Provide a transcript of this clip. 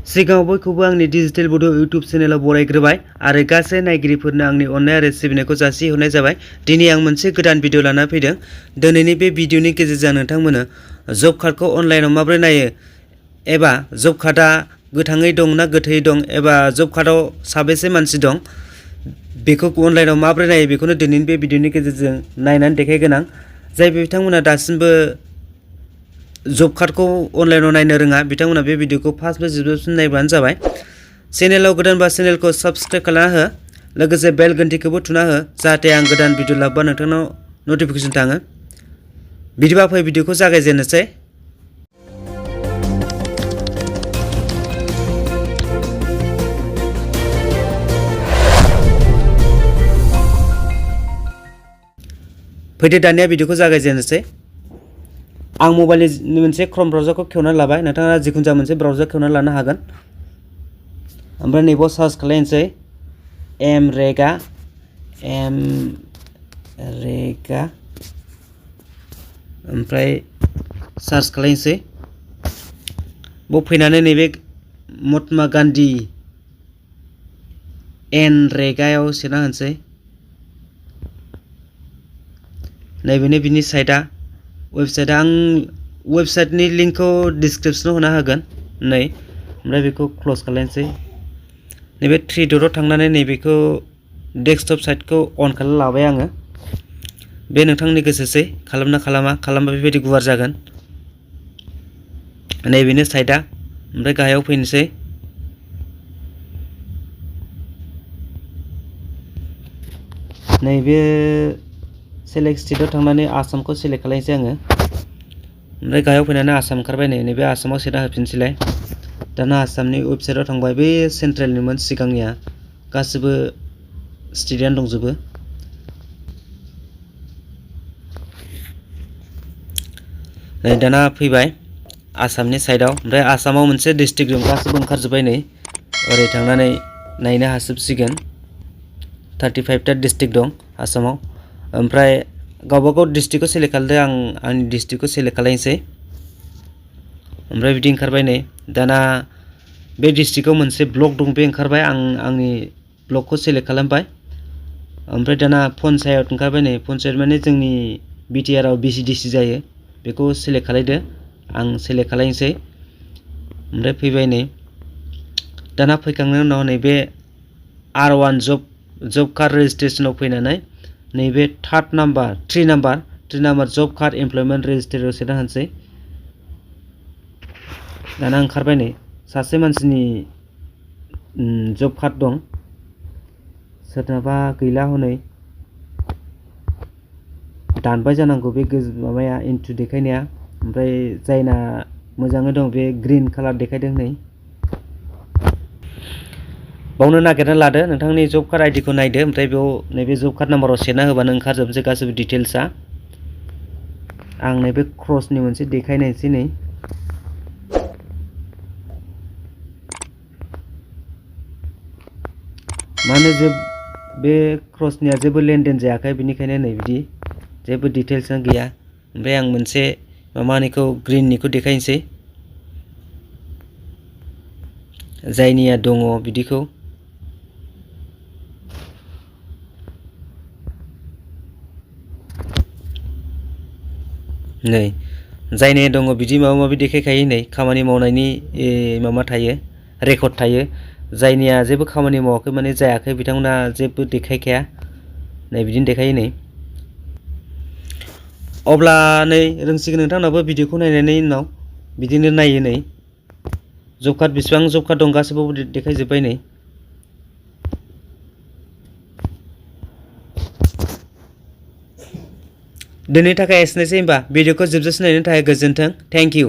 सिगाङाव बयखौबो आंनि डिजिटेल बड' इउट्युब चेनेलाव बरायग्रोबाय आरो गासै नायगिरिफोरनो आंनि अननाय आरो सिबिनायखौ जासिहरनाय जाबाय। दिनै आं मोनसे गोदान भिडिअ लाना फैदों। दिनैनि बे भिडिअनि गेजेरजों नोंथांमोननो जब कार्डखौ अनलाइनाव माबोरै नायो एबा जब कार्डआ गोथाङै दं ना गोथैयै दं एबा जब कार्डआव साबेसे मानसि दं बेखौ अनलाइनाव माबोरै नायो बेखौनो दिनैनि बे भिडिअनि गेजेरजों नायनानै देखायगोन आं। जाय बिथांमोना दासिमबो जब कार्डखौ अनलाइनाव नायनो रोङा बिथांमोना बे भिडिअखौ फार्स्टनिफ्राय जोबजासिम नायबानो जाबाय। चेनेलाव गोदानबा चेनेलखौ साबस्क्राइब खालामना हो, लोगोसे बेल घन्टिखौबो थुना हो जाहाथे आं गोदान भिडिअ लाबोबा नोंथांनाव नटिफिकेसन थाङो। बिदिबा फै भिडिअखौ जागायजेननोसै। फैदो दानिया भिडिअखौ जागायजेननोसै। आं मबाइलनि मोनसे क्रोम ब्राउजारखौ खेवनानै लाबाय। नोंथाङा जिखुनु जाया मोनसे ब्राउजार खेवनानै लानो हागोन। ओमफ्राय नैबाव सार्च खालायनोसै एमरेगा ओमफ्राय सार्च खालायनोसै। बाव फैनानै नैबे महात्मा गान्धी एनरेगायाव सोना होनोसै। नैबेनो बिनि साइटआ वेबसाइटआ आं वेबसाइटनि लिंकखौ डिसक्रिप्सनाव होना होगोन नै। ओमफ्राय बेखौ क्लोज खालायनोसै। नैबे थ्रि डटआव थांनानै नैबेखौ डेस्कटप साइटखौ अन खालामना लाबाय आङो। बे नोंथांनि गोसोसै खालामना खालामा, खालामबा बेबायदि गुवार जागोन। नैबेनो साइटआ। ओमफ्राय गाहायाव फैनोसै। नैबे सेलेक्ट स्टेटआव थांनानै आसामखौ सेलेक्ट खालायनोसै आङो। ओमफ्राय गाहायाव फैनानै आसाम ओंखारबाय नै। नैबे आसामाव सोना होफिनसैलाय। दाना आसामनि वेबसाइटआव थांबाय। बे सेन्ट्रेलनिमोन सिगांनिया गासिबो स्टेटआनो दंजोबो। नै दाना फैबाय आसामनि साइडआव। ओमफ्राय आसामाव मोनसे डिस्ट्रिक्ट दं गासिबो ओंखारजोब्बाय नै। ओरै थांनानै नायनो हाजोबसिगोन। 35टा डिस्ट्रिक्ट दं आसामाव। ओमफ्राय गावबागाव डिस्ट्रिक्टखौ सेलेक्ट खालामदो। आं आंनि डिस्ट्रिक्टखौ सेलेक्ट खालायनोसै। ओमफ्राय बिदि ओंखारबाय नै। दाना बे डिस्ट्रिक्टआव मोनसे ब्लक दं बे ओंखारबाय। आं आंनि ब्लकखौ सेलेक्ट खालामबाय। ओमफ्राय दाना पन्सायत ओंखारबाय नै। पन्सायत माने जोंनि बिटिआरआव बिसिडिसि जायो बेखौ सेलेक्ट खालायदो। आं सेलेक्ट खालायनोसै। ओमफ्राय फैबाय नै। दाना फैखांनायनि उनाव नैबे R1 जब कार्ड रेजिस्ट्रेसनाव फैनानै नैबे थ्रि नाम्बार जब कार्ड एमप्लयमेन्ट रेजिस्टाराव सोना होनोसै। दाना ओंखारबाय नै सासे मानसिनि जब कार्ड दं, सोरनाबा गैला हनै दानबाय जानांगौ बे माबाया इन्टु देखायनाया। ओमफ्राय जायना मोजाङै दं बे ग्रिन कालार देखायदों नै। बावनो नागिरना लादो नोंथांनि जब कार्ड आइडिखौ नायदो। ओमफ्राय बेयाव नैबे जब कार्ड नाम्बाराव सोना होबानो ओंखारजोबसै गासिबो डिटेल्सआ। आं नैबे क्रसनि मोनसे देखायनायसै नै। मानो बे क्रसनिया जेबो लेनदेन जायाखै बेनिखायनो नै बिदि जेबो डिटेल्सआनो गैया। ओमफ्राय आं मोनसे माबानिखौ ग्रिननिखौ देखायनोसै जायनिया दङ बिदिखौ। नै जायनिया दङ बिदि माबा माबि देखायखायो नै। खामानि मावनायनि माबा थायो, रेकर्ड थायो। जायनिया जेबो खामानि मावाखै माने जायाखै बिथांमोना जेबो देखायखाया नै बिदिनो देखायो नै। अब्ला नै रोंसिगोन नोंथांनाबो भिडिअखौ नायनायनि उनाव बिदिनो नायो नै। जब कार्ड बेसेबां जब कार्ड दं गासिबो देखायजोब्बाय नै। दिनैनि थाखाय एसेनोसै होमबा भिडिअखौ जोबजासिम नायनायनि थाखाय गोजोन्थों। Thank you.